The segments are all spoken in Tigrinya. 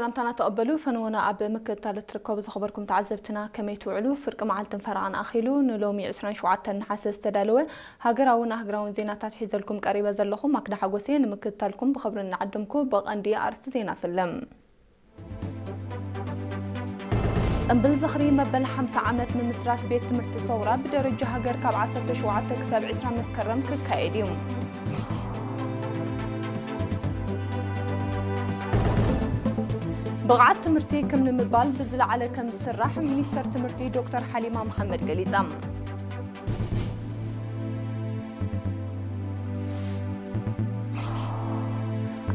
ሰላምታና ተቐበሉ። ፈነወና ኣብ ምክትታል እትርከቡ ዝኸበርኩም ተዓዘብትና ከመይ ትውዕሉ? ፍርቂ መዓልትን ፈረቓን ኣኺሉ ንሎሚ ዕስራን ሸውዓተን ነሓሰ ዝተዳለወ ሃገራውን ኣህግራውን ዜናታት ሒዘልኩም ቀሪበ ዘለኹ ማክዳ ሓጎሴ። ንምክትታልኩም ብኽብሪ እናዓደምኩ ብቐንዲ ኣርእስቲ ዜና ፍልም። ጽምብል ዝኽሪ መበል ሓምሳ ዓመት ምምስራት ቤት ትምህርቲ ሰውራ ብደረጃ ሃገር ካብ ዓሰርተ ሸውዓተ ክሳብ ዕስራ መስከረም ክካየድ እዩ። ብቕዓት ትምህርቲ ክም ንምባል ብዝለዓለ ከም ዝስራሕ ሚኒስተር ትምህርቲ ዶክተር ሓሊማ መሓመድ ገሊጻ።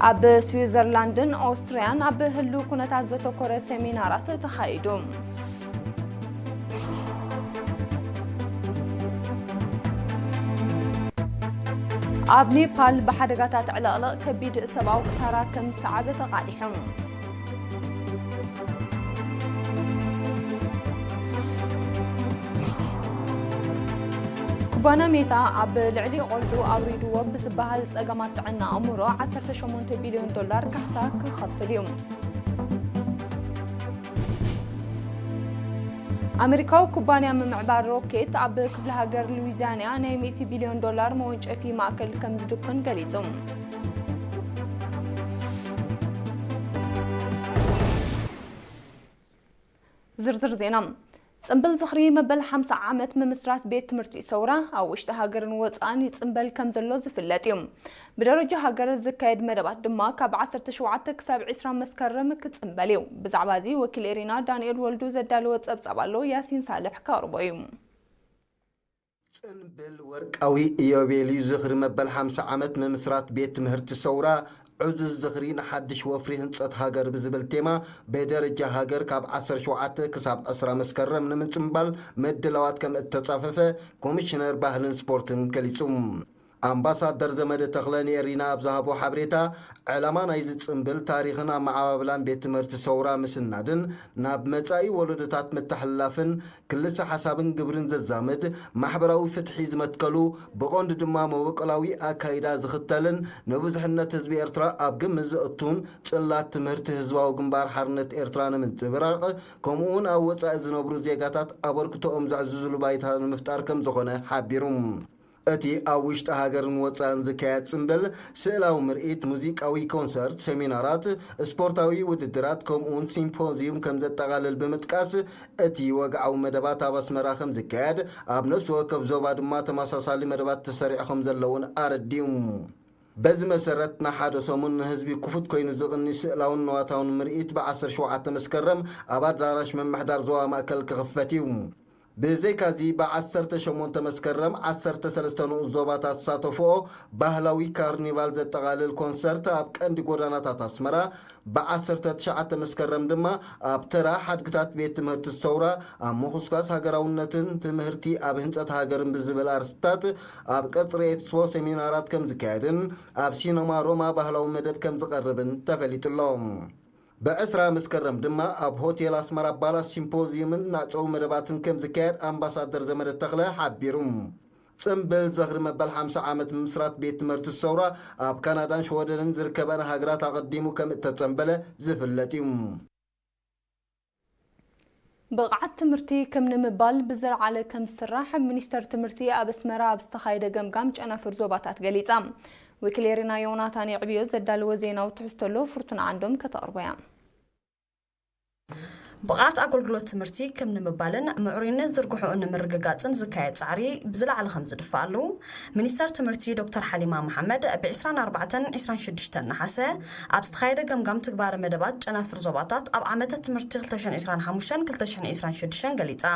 ኣብ ስዊዘርላንድን ኦስትርያን ኣብ ህሉው ኩነታት ዘተኮረ ሰሚናራት ተኻይዱ። ኣብ ኔፓል ብሓደጋታት ዕለቕለቕ ከቢድ ሰብኣዊ ክሳራ ከም ዝሰዓበ ተቓሊሑ። ኩባንያ ሜታ ኣብ ልዕሊ ቆልዑ ኣውሪድዎ ብዝበሃል ጸገማት ጥዕና ኣእምሮ ዓሰርተ ሸሞንተ ቢልዮን ዶላር ካሕሳ ክኸፍል እዩ። ኣሜሪካዊ ኩባንያ ምምዕባል ሮኬት ኣብ ክፍለ ሃገር ሉዊዚያና ናይ ሚእቲ ቢልዮን ዶላር መወንጨፊ ማእከል ከም ዝድኩን ገሊጹ። ዝርዝር ዜና። ጽምብል ዝኽሪ መበል ሓምሳ ዓመት ምምስራት ቤት ትምህርቲ ሰውራ ኣብ ውሽጢ ሃገርን ወጻእን ይጽምበል ከም ዘሎ ዝፍለጥ እዩ። ብደረጃ ሃገር ዝካየድ መደባት ድማ ካብ ዓሰርተ ሸውዓተ ክሳብ ዕስራ መስከረም ክጽምበል እዩ። ብዛዕባ እዚ ወኪል ኤሪና ዳንኤል ወልዱ ዘዳለወ ጸብጻብ ኣሎ፣ ያሲን ሳልሕ ከቕርቦ እዩ። ጽንብል ወርቃዊ ኢዮቤልዩ ዝኽሪ መበል ሓምሳ ዓመት ምምስራት ቤት ትምህርቲ ሰውራ፣ ዕዙዝ ዝኽሪ ንሓድሽ ወፍሪ ህንጸት ሃገር ብዝብል ቴማ፣ ብደረጃ ሃገር ካብ ዓሰርተ ሸውዓተ ክሳብ ዕስራ መስከረም ንምጽንባል ምድላዋት ከም እተጻፈፈ ኮሚሽነር ባህልን ስፖርትን ገሊጹ። ኣምባሳደር ዘመደ ተኽለ ንኤሪና ኣብ ዝሃቦ ሓበሬታ፣ ዕላማ ናይዚ ጽንብል ታሪኽን ኣመዓባብላን ቤት ትምህርቲ ሰውራ ምስናድን ናብ መጻኢ ወለዶታት ምትሕልላፍን ክልሰ ሓሳብን ግብርን ዘዛምድ፣ ማሕበራዊ ፍትሒ ዝመትከሉ፣ ብቐንዱ ድማ መበቆላዊ ኣካይዳ ዝኽተልን ንብዙሕነት ህዝቢ ኤርትራ ኣብ ግምት ዘእቱን ጽላት ትምህርቲ ህዝባዊ ግንባር ሓርነት ኤርትራ ንምንጽብራቕ፣ ከምኡውን ኣብ ወጻኢ ዝነብሩ ዜጋታት ኣበርክቶኦም ዘዕዝዙሉ ባይታ ንምፍጣር ከም ዝኾነ ሓቢሩ። እቲ ኣብ ውሽጢ ሃገርን ወጻእን ዝካየድ ጽምብል፣ ስእላዊ ምርኢት፣ ሙዚቃዊ ኮንሰርት፣ ሰሚናራት፣ ስፖርታዊ ውድድራት፣ ከምኡውን ሲምፖዝዩም ከም ዘጠቓልል ብምጥቃስ፣ እቲ ወግዓዊ መደባት ኣብ ኣስመራ ከም ዝካየድ፣ ኣብ ነፍሲ ወከፍ ዞባ ድማ ተመሳሳሊ መደባት ተሰሪዑ ከም ዘለውን ኣረዲኡ። በዚ መሰረት፣ ንሓደ ሰሙን ንህዝቢ ክፉት ኮይኑ ዝቕኒ ስእላውን ንዋታውን ምርኢት ብ ዓሰርተ ሸውዓተ መስከረም ኣብ ኣዳራሽ ምምሕዳር ዞባ ማእከል ክኽፈት እዩ። ብዘይካዚ፣ ብ ዓሰርተ ሸሞንተ መስከረም ዓሰርተ ሰለስተ ንኡስ ዞባታት ዝሳተፍኦ ባህላዊ ካርኒቫል ዘጠቓልል ኮንሰርት ኣብ ቀንዲ ጎዳናታት ኣስመራ፣ ብ ዓሰርተ ትሽዓተ መስከረም ድማ ኣብ ተራ ሓድግታት ቤት ትምህርቲ ሰውራ ኣብ ምኹስኳስ ሃገራውነትን ትምህርቲ ኣብ ህንጸት ሃገርን ብዝብል ኣርእስታት ኣብ ቀጽሪ ኤክስፖ ሰሚናራት ከም ዝካየድን ኣብ ሲነማ ሮማ ባህላዊ መደብ ከም ዝቐርብን ተፈሊጡ ኣሎ። ብዕስራ መስከረም ድማ ኣብ ሆቴል ኣስመራ ባላስ ሲምፖዝዩምን መዕጸዊ መደባትን ከም ዝካየድ ኣምባሳደር ዘመደ ተኽለ ሓቢሩ። ጽምብል ዝኽሪ መበል ሓምሳ ዓመት ምምስራት ቤት ትምህርቲ ሰውራ ኣብ ካናዳን ሽወደንን ዝርከበን ሃገራት ኣቐዲሙ ከም እተጸንበለ ዝፍለጥ እዩ። ብቕዓት ትምህርቲ ከም ንምባል ብዝለዓለ ከም ዝስራሕ ሚኒስተር ትምህርቲ ኣብ ኣስመራ ኣብ ዝተኻየደ ገምጋም ጨናፍር ዞባታት ገሊጻ። ወኪል ኤሪና ዮናታን የዕብዮ ዘዳለወ ዜናዊ ትሕዝቶ ኣሎ፣ ፍርቱና ዓንዶም ከተቕርቦ እያ። ብቕዓት ኣገልግሎት ትምህርቲ ክም ንምባልን ምዕሩይነት ዝርግሕኡ ንምርግጋጽን ዝካየድ ጻዕሪ ብዝለዓለ ከም ዝድፋኣሉ፣ ሚኒስተር ትምህርቲ ዶክተር ሓሊማ መሓመድ ብ ዕስራን ኣርባዕተን ዕስራን ሽዱሽተን ነሓሰ ኣብ ዝተኻየደ ገምጋም ትግባረ መደባት ጨናፍር ዞባታት ኣብ ዓመተ ትምህርቲ ክልተ ሽሕን ዕስራን ሓሙሽተን ክልተ ሽሕን ዕስራን ሽዱሽተን ገሊጻ።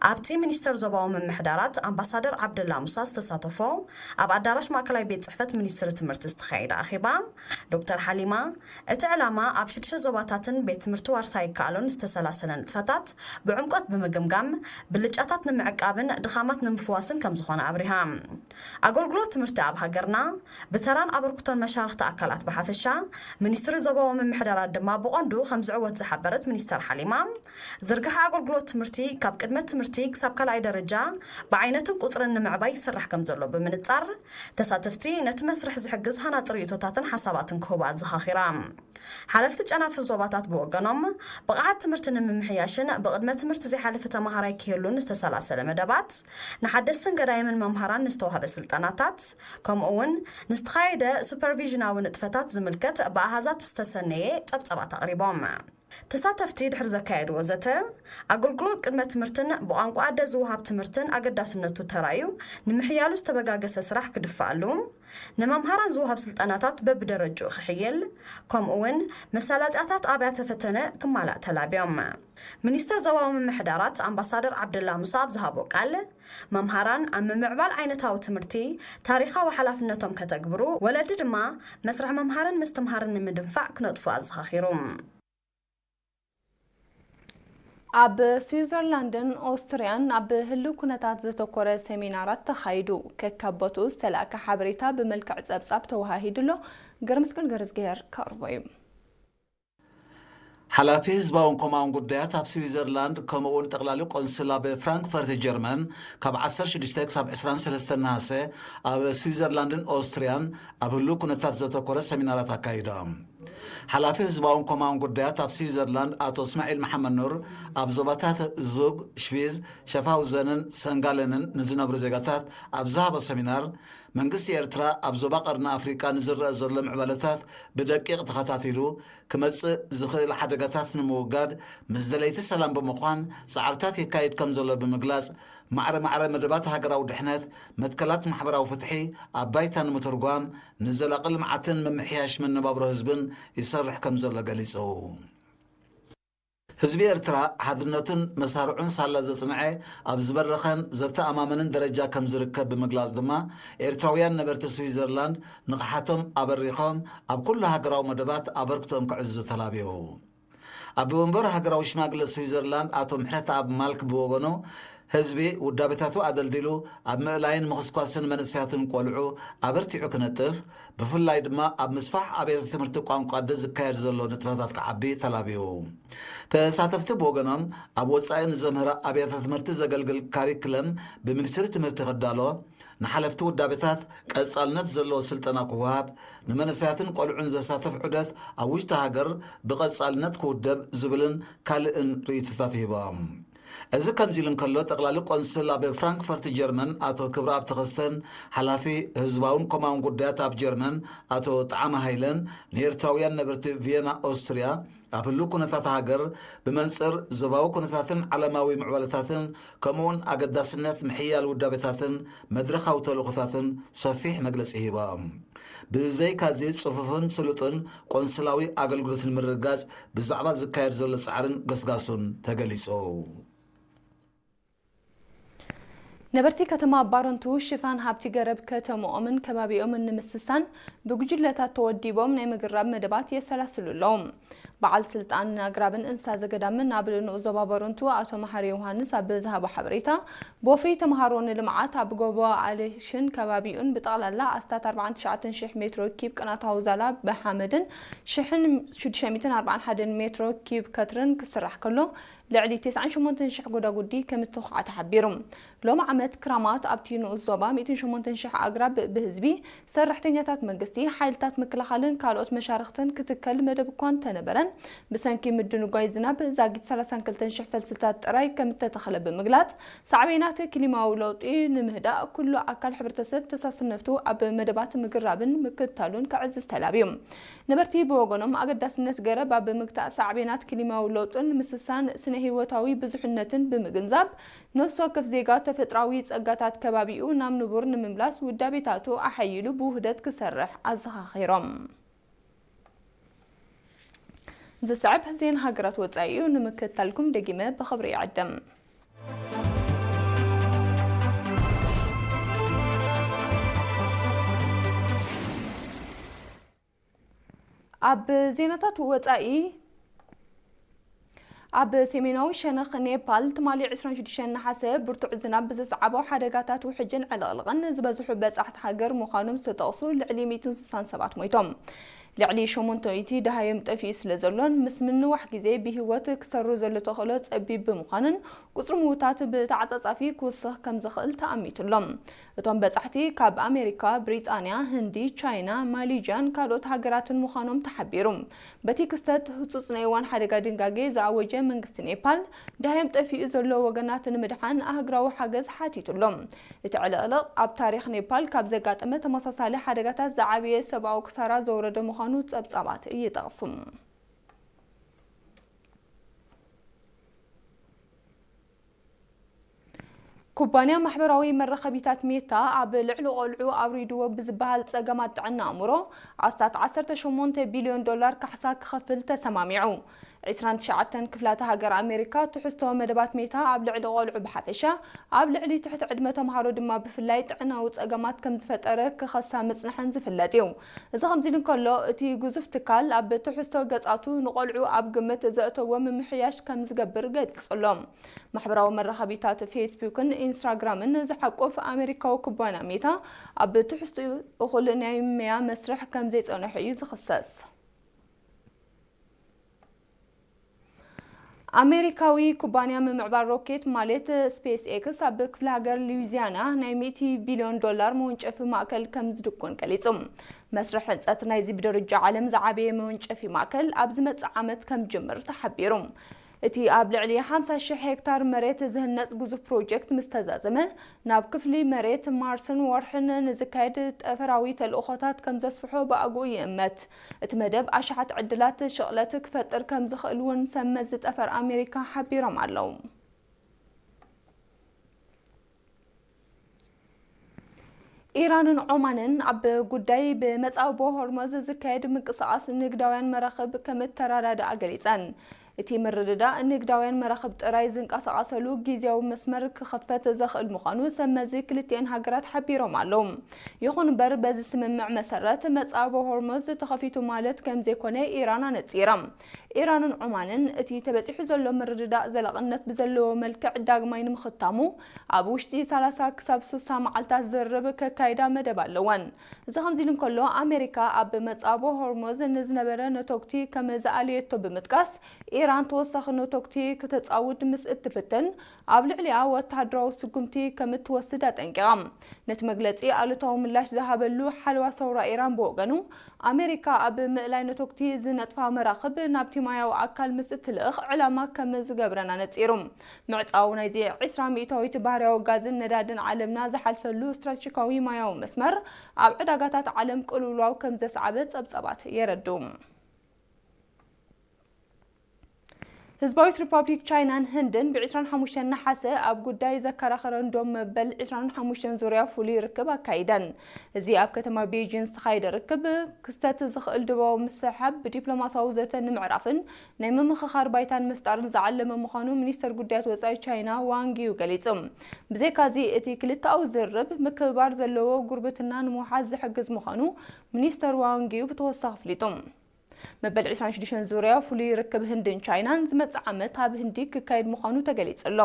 ኣብቲ ሚኒስተር ዞባዊ ምምሕዳራት ኣምባሳደር ዓብደላ ሙሳ ዝተሳተፎ ኣብ ኣዳራሽ ማእከላይ ቤት ጽሕፈት ሚኒስትሪ ትምህርቲ ዝተኻየደ ኣኼባ፣ ዶክተር ሓሊማ፣ እቲ ዕላማ ኣብ ሽዱሽተ ዞባታትን ቤት ትምህርቲ ዋርሳይ ይከኣሎን ዝተሰላሰለ ንጥፈታት ብዕምቆት ብምግምጋም፣ ብልጫታት ንምዕቃብን ድኻማት ንምፍዋስን ከም ዝኾነ ኣብሪሃ። ኣገልግሎት ትምህርቲ ኣብ ሃገርና ብተራን ኣበርክቶን መሻርኽቲ ኣካላት ብሓፈሻ፣ ሚኒስትሪ ዞባዊ ምምሕዳራት ድማ ብቐንዱ ከም ዝዕወት ዝሓበረት ሚኒስተር ሓሊማ፣ ዝርግሐ ኣገልግሎት ትምህርቲ ካብ ቅድመ ትምህርቲ ትምህርቲ ክሳብ ካልኣይ ደረጃ ብዓይነትን ቁጽርን ንምዕባይ ይስራሕ ከም ዘሎ ብምንጻር፣ ተሳተፍቲ ነቲ መስርሕ ዝሕግዝ ሃናጺ ርእይቶታትን ሓሳባትን ክህቡ ኣዘኻኺራ። ሓለፍቲ ጨናፍር ዞባታት ብወገኖም፣ ብቕዓት ትምህርቲ ንምምሕያሽን ብቕድመ ትምህርቲ ዘይሓለፈ ተማሃራይ ክህሉን ዝተሰላሰለ መደባት፣ ንሓደስትን ገዳይምን መምሃራን ንዝተዋህበ ስልጠናታት፣ ከምኡ እውን ንዝተኻየደ ሱፐርቪዥናዊ ንጥፈታት ዝምልከት ብኣሃዛት ዝተሰነየ ጸብጸባት ኣቕሪቦም። ተሳተፍቲ ድሕሪ ዘካየድዎ ዘተ፣ ኣገልግሎት ቅድመ ትምህርትን ብቋንቋ ኣደ ዝወሃብ ትምህርትን ኣገዳስነቱ ተራእዩ ንምሕያሉ ዝተበጋገሰ ስራሕ ክድፋኣሉ፣ ንመምሃራን ዝወሃብ ስልጠናታት በብደረጅኡ ክሕይል፣ ከምኡ እውን መሳለጥያታት ኣብያተ ፈተነ ክማላእ ተላብዮም። ሚኒስተር ዞባዊ ምምሕዳራት ኣምባሳደር ዓብደላ ሙሳ ኣብ ዝሃቦ ቃል፣ መምሃራን ኣብ ምምዕባል ዓይነታዊ ትምህርቲ ታሪኻዊ ሓላፍነቶም ከተግብሩ፣ ወለዲ ድማ መስርሕ ምምሃርን ምስትምሃርን ንምድንፋዕ ክነጥፉ ኣዘኻኺሩ። ኣብ ስዊዘርላንድን ኦስትርያን ኣብ ህልው ኩነታት ዘተኮረ ሰሚናራት ተኻይዱ። ከካብ ቦትኡ ዝተላእከ ሓበሬታ ብመልክዕ ጸብጻብ ተወሃሂዱ ኣሎ። ገርምስቅን ገርዝግሄር ከቕርቦ እዩ። ሓላፊ ህዝባውን ኮማውን ጉዳያት ኣብ ስዊዘርላንድ ከምኡውን ጠቕላሊ ቆንስል ኣብ ፍራንክፈርት ጀርመን ካብ ዓሰርተ ሽዱሽተ ክሳብ ዕስራን ሰለስተን ነሃሰ ኣብ ስዊዘርላንድን ኦስትርያን ኣብ ህልው ኩነታት ዘተኮረ ሰሚናራት ኣካይዶም። ሓላፊ ህዝባውን ኮማውን ጉዳያት ኣብ ስዊዘርላንድ ኣቶ እስማዒል መሓመድ ኑር ኣብ ዞባታት ዙግ፣ ሽቪዝ፣ ሸፋውዘንን ሰንጋለንን ንዝነብሩ ዜጋታት ኣብ ዝሃቦ ሰሚናር፣ መንግስቲ ኤርትራ ኣብ ዞባ ቀርኒ ኣፍሪቃ ንዝረአ ዘሎ ምዕባለታት ብደቂቕ ተኸታቲሉ ክመጽእ ዝኽእል ሓደጋታት ንምውጋድ ምስ ደለይቲ ሰላም ብምዃን ጻዕርታት የካይድ ከም ዘሎ ብምግላጽ፣ ማዕረ ማዕረ መደባት ሃገራዊ ድሕነት፣ መትከላት ማሕበራዊ ፍትሒ ኣብ ባይታ ንምትርጓም፣ ንዘላቒ ልምዓትን ምምሕያሽ መነባብሮ ህዝብን ይሰርሕ ከም ዘሎ ገሊጹ። ህዝቢ ኤርትራ ሓድነቱን መሳርዑን ሳላ ዘጽንዐ፣ ኣብ ዝበረኸን ዘተኣማምንን ደረጃ ከም ዝርከብ ብምግላጽ ድማ፣ ኤርትራውያን ነበርቲ ስዊዘርላንድ ንቕሓቶም ኣበሪኾም ኣብ ኩሉ ሃገራዊ መደባት ኣበርክቶኦም ከዕዝዙ ተላብዩ። ኣቦ መንበር ሃገራዊ ሽማግለ ስዊዘርላንድ ኣቶ ምሕረተኣብ ማልክ ብወገኑ፣ ህዝቢ ውዳቤታቱ ኣደልዲሉ ኣብ ምእላይን ምኽስኳስን መንእሰያትን ቆልዑ ኣበርቲዑ ክነጥፍ፣ ብፍላይ ድማ ኣብ ምስፋሕ ኣብያተ ትምህርቲ ቋንቋ ኣደ ዝካየድ ዘሎ ንጥፈታት ክዓቢ ተላብዩ። ተሳተፍቲ ብወገኖም፣ ኣብ ወጻኢ ንዘምህራ ኣብያተ ትምህርቲ ዘገልግል ካሪክለም ብሚኒስትሪ ትምህርቲ ክዳሎ፣ ንሓለፍቲ ውዳቤታት ቀጻልነት ዘለዎ ስልጠና ክወሃብ፣ ንመንእሰያትን ቆልዑን ዘሳተፍ ዑደት ኣብ ውሽጢ ሃገር ብቐጻልነት ክውደብ ዝብልን ካልእን ርእይቶታት ሂቦም። እዚ ከምዚ ኢሉ እንከሎ፣ ጠቕላሊ ቆንስል ኣብ ፍራንክፈርት ጀርመን ኣቶ ክብረኣብ ተኸስተን ሓላፊ ህዝባውን ኮማውን ጉዳያት ኣብ ጀርመን ኣቶ ጠዓመ ሃይለን ንኤርትራውያን ነበርቲ ቪየና ኦስትርያ ኣብ ህሉው ኩነታት ሃገር ብመንጽር ዞባዊ ኩነታትን ዓለማዊ ምዕባለታትን ከምኡውን ኣገዳስነት ምሕያል ውዳቤታትን መድረኻዊ ተልእኾታትን ሰፊሕ መግለጺ ሂቦም። ብዘይካዚ ጽፉፍን ስሉጥን ቆንስላዊ ኣገልግሎት ንምርግጋጽ ብዛዕባ ዝካየድ ዘሎ ጻዕርን ገስጋሱን ተገሊጹ። ነበርቲ ከተማ ባረንቱ ሽፋን ሃብቲ ገረብ ከተምኦምን ከባቢኦምን ንምስሳን ብጉጅለታት ተወዲቦም ናይ ምግራብ መደባት የሰላስሉ ኣለዉ። በዓል ስልጣን ኣግራብን እንስሳ ዘገዳምን ኣብ ንኡስ ዞባ ባረንቱ ኣቶ መሓሪ ዮሃንስ ኣብ ዝሃቦ ሓበሬታ፣ ብወፍሪ ተምሃሮ ንልምዓት ኣብ ጎቦ ኣሌሽን ከባቢኡን ብጠቕላላ ኣስታት ኣርባዓን ትሽዓተን ሽሕ ሜትሮ ኪብ ቅናታዊ ዛላ ብሓመድን ሽሕን ሽዱሽተ ሚእትን ኣርባዓን ሓደን ሜትሮ ኪብ ከትርን ክስራሕ ከሎ፣ ልዕሊ ተስዓን ሸሞንተን ሽሕ ጎዳጉዲ ከም እተኹዓ ተሓቢሩ። ሎሚ ዓመት ክራማት ኣብቲ ንኡስ ዞባ ሚእትን ሸሞንተን ሽሕ ኣግራብ ብህዝቢ፣ ሰራሕተኛታት መንግስቲ፣ ሓይልታት ምክልኻልን ካልኦት መሻርኽትን ክትከል መደብ እኳ እንተነበረ፣ ብሰንኪ ምድንጓይ ዝናብ ዛጊት ሰላሳን ክልተን ሽሕ ፈልስታት ጥራይ ከም እተተኽለ ብምግላጽ፣ ሳዕቤናት ክሊማዊ ለውጢ ንምህዳእ ኩሉ ኣካል ሕብረተሰብ ተሳትፍነቱ ኣብ መደባት ምግራብን ምክትታሉን ከዕዝዝ ተላብዩ። ነበርቲ ብወገኖም ኣገዳስነት ገረብ ኣብ ምግታእ ሳዕቤናት ክሊማዊ ለውጥን ምስሳን ስነ ህይወታዊ ብዙሕነትን ብምግንዛብ፣ ነፍሲ ወከፍ ዜጋ ተፈጥራዊ ጸጋታት ከባቢኡ ናብ ንቡር ንምምላስ ውዳቤታቱ ኣሓይሉ ብውህደት ክሰርሕ ኣዘኻኺሮም። ዝስዕብ ዜና ሃገራት ወጻኢ እዩ። ንምክትታልኩም ደጊመ ብኽብሪ ይዕድም። ኣብ ዜናታት ወጻኢ፣ ኣብ ሰሜናዊ ሸነኽ ኔፓል ትማሊ ዕስራን ሽዱሽተን ነሓሰ ብርቱዕ ዝናብ ብዘስዓቦ ሓደጋታት ውሕጅን ዕልቕልቕን ዝበዝሑ በጻሕቲ ሃገር ምዃኖም ዝተጠቕሱ ልዕሊ ሚእትን ስሳን ሰባት ሞይቶም። ልዕሊ ሸሞንተ ሚእቲ ደሃዮም ጠፊኡ ስለ ዘሎን ምስ ምንዋሕ ግዜ ብህይወት ክሰሩ ዘሎ ተኽእሎ ጸቢብ ብምዃኑን ቁጽሪ ምውታት ብተዓጻጻፊ ክውስኽ ከም ዝኽእል ተኣሚቱ ኣሎ። እቶም በጻሕቲ ካብ ኣሜሪካ፣ ብሪጣንያ፣ ህንዲ፣ ቻይና፣ ማሌዥያን ካልኦት ሃገራትን ምዃኖም ተሓቢሩ። በቲ ክስተት ህጹጽ ናይ እዋን ሓደጋ ድንጋጌ ዝኣወጀ መንግስቲ ኔፓል፣ ደሃዮም ጠፊኡ ዘሎ ወገናት ንምድሓን ኣህጉራዊ ሓገዝ ሓቲቱ ኣሎ። እቲ ዕልቕልቕ ኣብ ታሪኽ ኔፓል ካብ ዘጋጠመ ተመሳሳሊ ሓደጋታት ዝዓበየ ሰብኣዊ ክሳራ ዘውረደ ምዃኑ ጸብጻባት ይጠቕሱ። ኩባንያ ማሕበራዊ መራኸቢታት ሜታ ኣብ ልዕሊ ቆልዑ ኣውሪድዎ ብዝበሃል ጸገማት ጥዕና ኣእምሮ ኣስታት ዓሰርተ ሸሞንተ ቢልዮን ዶላር ካሕሳ ክኸፍል ተሰማሚዑ። ዕስራን ትሽዓተን ክፍላተ ሃገር ኣሜሪካ ትሕዝቶ መደባት ሜታ ኣብ ልዕሊ ቆልዑ ብሓፈሻ፣ ኣብ ልዕሊ ትሕቲ ዕድመ ተምሃሮ ድማ ብፍላይ ጥዕናዊ ጸገማት ከም ዝፈጠረ ክኸሳ ምጽንሐን ዝፍለጥ እዩ። እዚ ከምዚ ኢሉ እንከሎ፣ እቲ ግዙፍ ትካል ኣብ ትሕዝቶ ገጻቱ ንቆልዑ ኣብ ግምት ዘእተዎ ምምሕያሽ ከም ዝገብር ገሊጹ ኣሎ። ማሕበራዊ መራኸቢታት ፌስቡክን ኢንስታግራምን ዝሓቁፍ ኣሜሪካዊ ኩባንያ ሜታ፣ ኣብ ትሕዝትኡ እኹል ናይ ምምያ መስርሕ ከም ዘይጸንሑ እዩ ዝኽሰስ። ኣሜሪካዊ ኩባንያ ምምዕባል ሮኬት ማለት ስፔስ ኤክስ ኣብ ክፍለ ሃገር ሉዊዚያና ናይ ሚእቲ ቢልዮን ዶላር መወንጨፊ ማእከል ከም ዝድኩን ገሊጹ። መስርሕ ህንጸት ናይዚ ብደረጃ ዓለም ዝዓበየ መወንጨፊ ማእከል ኣብ ዝመጽእ ዓመት ከም ጅምር ተሓቢሩ። እቲ ኣብ ልዕሊ ሓምሳ ሽሕ ሄክታር መሬት ዝህነጽ ግዙፍ ፕሮጀክት ምስ ተዛዘመ፣ ናብ ክፍሊ መሬት ማርስን ወርሕን ንዝካየድ ጠፈራዊ ተልእኾታት ከም ዘስፍሖ ብኣግኡ ይእመት። እቲ መደብ ኣሽሓት ዕድላት ሽቕለት ክፈጥር ከም ዝኽእል እውን ሰብ መዚ ጠፈር ኣሜሪካ ሓቢሮም ኣለዉ። ኢራንን ዖማንን ኣብ ጉዳይ ብመጻብቦ ሆርሙዝ ዝካየድ ምንቅስቓስ ንግዳውያን መራኽብ ከም እተረዳድኣ ገሊጸን። እቲ ምርድዳእ ንግዳውያን መራኽብ ጥራይ ዝንቀሳቐሰሉ ግዝያዊ መስመር ክኸፈት ዘኽእል ምዃኑ ሰብ መዚ ክልቲኤን ሃገራት ሓቢሮም ኣለዉ። ይኹን እምበር፣ በዚ ስምምዕ መሰረት መጻብቦ ሆርሙዝ ተኸፊቱ ማለት ከም ዘይኮነ ኢራን ኣነጺራ። ኢራንን ዖማንን እቲ ተበጺሑ ዘሎ ምርድዳእ ዘላቕነት ብዘለዎ መልክዕ ዳግማይ ንምኽታሙ ኣብ ውሽጢ ሰላሳ ክሳብ ስሳ መዓልታት ዝርርብ ከካይዳ መደብ ኣለወን። እዚ ከምዚ ኢሉ እንከሎ፣ ኣሜሪካ ኣብ መጻብቦ ሆርሙዝ ንዝነበረ ነቶግቲ ከም ዝኣለየቶ ብምጥቃስ፣ ኢራን ተወሳኺ ነቶግቲ ክተጻውድ ምስ እትፍትን፣ ኣብ ልዕሊኣ ወተሃደራዊ ስጉምቲ ከም እትወስድ ኣጠንቂቓ። ነቲ መግለጺ ኣሉታዊ ምላሽ ዝሃበሉ ሓለዋ ሰውራ ኢራን ብወገኑ፣ ኣሜሪካ ኣብ ምእላይ ነቶግቲ ዝነጥፋ መራኽብ ናብቲ ማያዊ ኣካል ምስ እትልእኽ ዕላማ ከም ዝገብረን ኣነጺሩ። ምዕጻው ናይዚ ዕስራ ሚእታዊት ባህርያዊ ጋዝን ነዳድን ዓለምና ዝሓልፈሉ ስትራቴጂካዊ ማያዊ መስመር ኣብ ዕዳጋታት ዓለም ቅልውላው ከም ዘስዓበ ጸብጻባት የረድኡ። ህዝባዊት ሪፓብሊክ ቻይናን ህንድን ብ ዕስራን ሓሙሽተን ነሓሰ ኣብ ጉዳይ ዘከራኸረን ዶብ መበል ዕስራን ሓሙሽተን ዙርያ ፍሉይ ርክብ ኣካይደን። እዚ ኣብ ከተማ ቤጂን ዝተኻየደ ርክብ፣ ክስተት ዝኽእል ዶባዊ ምስሕሓብ ብዲፕሎማሲያዊ ዘተ ንምዕራፍን ናይ ምምኽኻር ባይታ ንምፍጣርን ዝዓለመ ምዃኑ ሚኒስተር ጉዳያት ወጻኢ ቻይና ዋንግ ዩ ገሊጹ። ብዘይካዚ፣ እቲ ክልተኣዊ ዝርርብ ምክብባር ዘለዎ ጉርብትና ንምውሓስ ዝሕግዝ ምዃኑ ሚኒስተር ዋንግ ዩ ብተወሳኺ ኣፍሊጡ። መበል ዕስራን ሽዱሽተን ዙርያ ፍሉይ ርክብ ህንድን ቻይናን ዝመጽእ ዓመት ኣብ ህንዲ ክካየድ ምዃኑ ተገሊጹ ኣሎ።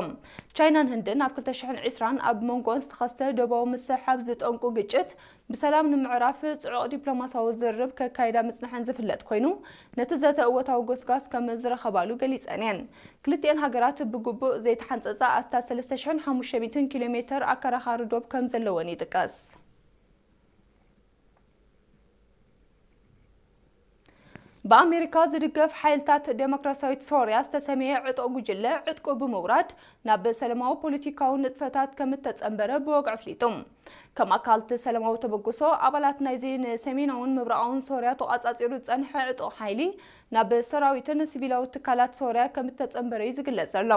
ቻይናን ህንድን ኣብ ክልተ ሽሕን ዕስራን ኣብ መንጎን ዝተኸስተ ዶባዊ ምስሕሓብ ዝጠንቁ ግጭት ብሰላም ንምዕራፍ ጽዑቕ ዲፕሎማሲያዊ ዝርርብ ከካይዳ ምጽንሐን ዝፍለጥ ኮይኑ፣ ነቲ ዘተ እወታዊ ጎስጋስ ከም ዝረኸባሉ ገሊጸን እየን። ክልቲኤን ሃገራት ብግቡእ ዘይተሓንጸጸ ኣስታት ሰለስተ ሽሕን ሓሙሽተ ሚእትን ኪሎ ሜተር ኣከራኻሪ ዶብ ከም ዘለወን ይጥቀስ። ብኣሜሪካ ዝድገፍ ሓይልታት ዴሞክራሲያዊት ሶርያ ዝተሰመየ ዕጡቕ ጉጅለ ዕጥቁ ብምውራድ ናብ ሰላማዊ ፖለቲካዊ ንጥፈታት ከም እተጸንበረ ብወግዒ ኣፍሊጡ። ከም ኣካል እቲ ሰላማዊ ተበግሶ፣ ኣባላት ናይዚ ንሰሜናውን ምብራቓውን ሶርያ ተቖጻጺሩ ዝጸንሐ ዕጡቕ ሓይሊ ናብ ሰራዊትን ሲቪላዊ ትካላት ሶርያ ከም እተጸንበረ እዩ ዝግለጽ ዘሎ።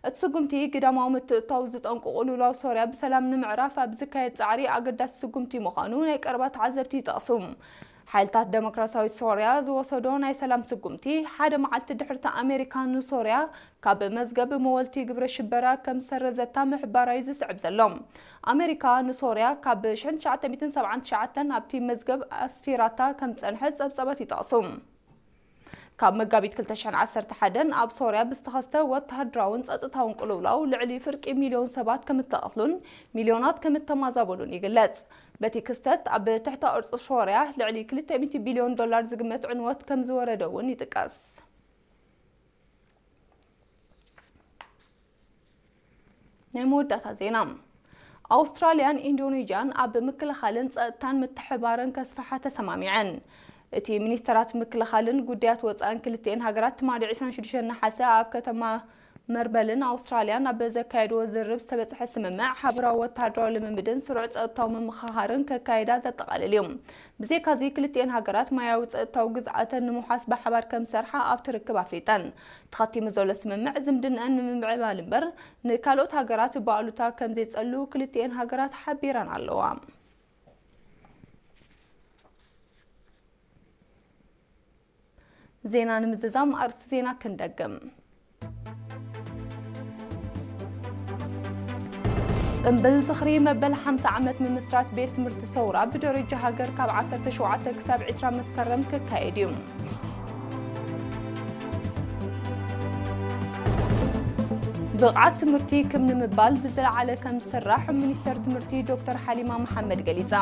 እቲ ስጉምቲ ግዳማዊ ምትእትታው ዝጠንቁ ቅልውላው ሶርያ ብሰላም ንምዕራፍ ኣብ ዝካየድ ጻዕሪ ኣገዳሲ ስጉምቲ ምዃኑ ናይ ቀረባ ተዓዘብቲ ይጠቕሱ። ሓይልታት ደሞክራሲያዊት ሶርያ ዝወሰዶ ናይ ሰላም ስጉምቲ፣ ሓደ መዓልቲ ድሕርቲ ኣሜሪካ ንሶርያ ካብ መዝገብ መወልቲ ግብረ ሽበራ ከም ዝሰረዘታ ምሕባራ እዩ ዝስዕብ ዘሎ። ኣሜሪካ ንሶርያ ካብ ሽሕን ትሽዓተ ሚእትን ሰብዓን ትሽዓተን ኣብቲ መዝገብ ኣስፊራታ ከም ዝጸንሐት ጸብጻባት ይጠቕሱ። ካብ መጋቢት ክልተ ሽሕን ዓሰርተ ሓደን ኣብ ሶርያ ብዝተኸስተ ወተሃደራውን ጸጥታውን ቅልውላው ልዕሊ ፍርቂ ሚልዮን ሰባት ከም እተቐትሉን ሚልዮናት ከም እተማዛበሉን ይግለጽ። በቲ ክስተት ኣብ ትሕተ ቅርጺ ሶርያ ልዕሊ ክልተ ሚእቲ ቢልዮን ዶላር ዝግመት ዕንወት ከም ዝወረደ እውን ይጥቀስ። ናይ መወዳእታ ዜና። ኣውስትራልያን ኢንዶኔዥያን ኣብ ምክልኻልን ጸጥታን ምትሕባርን ከስፍሓ ተሰማሚዐን። እቲ ሚኒስተራት ምክልኻልን ጉዳያት ወጻእን ክልቲኤን ሃገራት ትማሊ ዕስራን ሽዱሽተን ነሓሰ ኣብ ከተማ መርበልን ኣውስትራልያን ኣብ ዘካየድዎ ዝርርብ ዝተበጽሐ ስምምዕ ሓበራዊ ወታደራዊ ልምምድን ስሩዕ ጸጥታዊ ምምኽኻርን ከካይዳ ዘጠቓልል እዩ። ብዘይካዚ ክልቲኤን ሃገራት ማያዊ ጸጥታዊ ግዝኣተን ንምውሓስ ብሓባር ከም ዝሰርሓ ኣብቲ ርክብ ኣፍሊጠን። ተኸቲሙ ዘሎ ስምምዕ ዝምድንአን ንምምዕባል እምበር ንካልኦት ሃገራት ብኣሉታ ከም ዘይጸሉ ክልቲኤን ሃገራት ሓቢረን ኣለዋ። ዜና ንምዝዛም ኣርእስቲ ዜና ክንደግም። ጽምብል ዝኽሪ መበል ሓምሳ ዓመት ምምስራት ቤት ትምህርቲ ሰውራ ብደረጃ ሃገር ካብ ዓሰርተ ሸውዓተ ክሳብ ዕስራ መስከረም ክካየድ እዩ። ብቕዓት ትምህርቲ ክም ንምባል ብዝለዓለ ከም ዝስራሕ ሚኒስተር ትምህርቲ ዶክተር ሓሊማ መሓመድ ገሊጻ።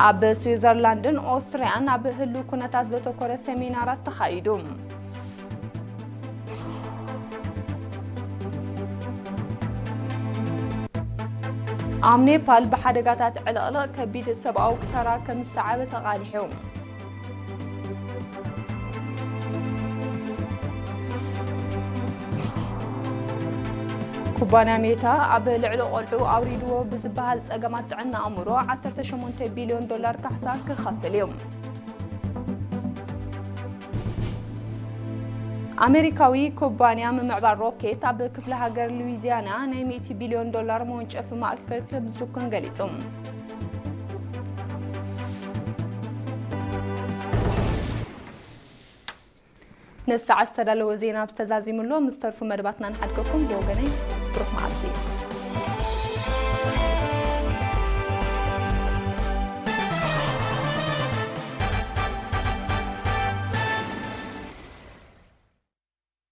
ኣብ ስዊዘርላንድን ኦስትሪያን ኣብ ህሉው ኩነታት ዘተኮረ ሰሚናራት ተኻይዱ። ኣብ ኔፓል ብሓደጋታት ዕልቕልቕ ከቢድ ሰብኣዊ ክሳራ ከም ዝሰዓበ ተቓሊሑ። ኩባንያ ሜታ ኣብ ልዕሊ ቆልዑ ኣውሪድዎ ብዝበሃል ጸገማት ጥዕና ኣእምሮ ዓሰርተ ሸሞንተ ቢልዮን ዶላር ካሕሳ ክኸፍል እዩ። ኣሜሪካዊ ኩባንያ ምምዕባል ሮኬት ኣብ ክፍለ ሃገር ሉዊዚያና ናይ ሚእቲ ቢልዮን ዶላር መወንጨፊ ማእከል ከም ዝትኩን ገሊጹ። ነዚ ሰዓት ዝተዳለወ ዜና ኣብ ዝተዛዚሙሉ፣ ምስ ተርፉ መደባትና ንሓድገኩም። ብወገነይ ብሩኽ መዓልቲ።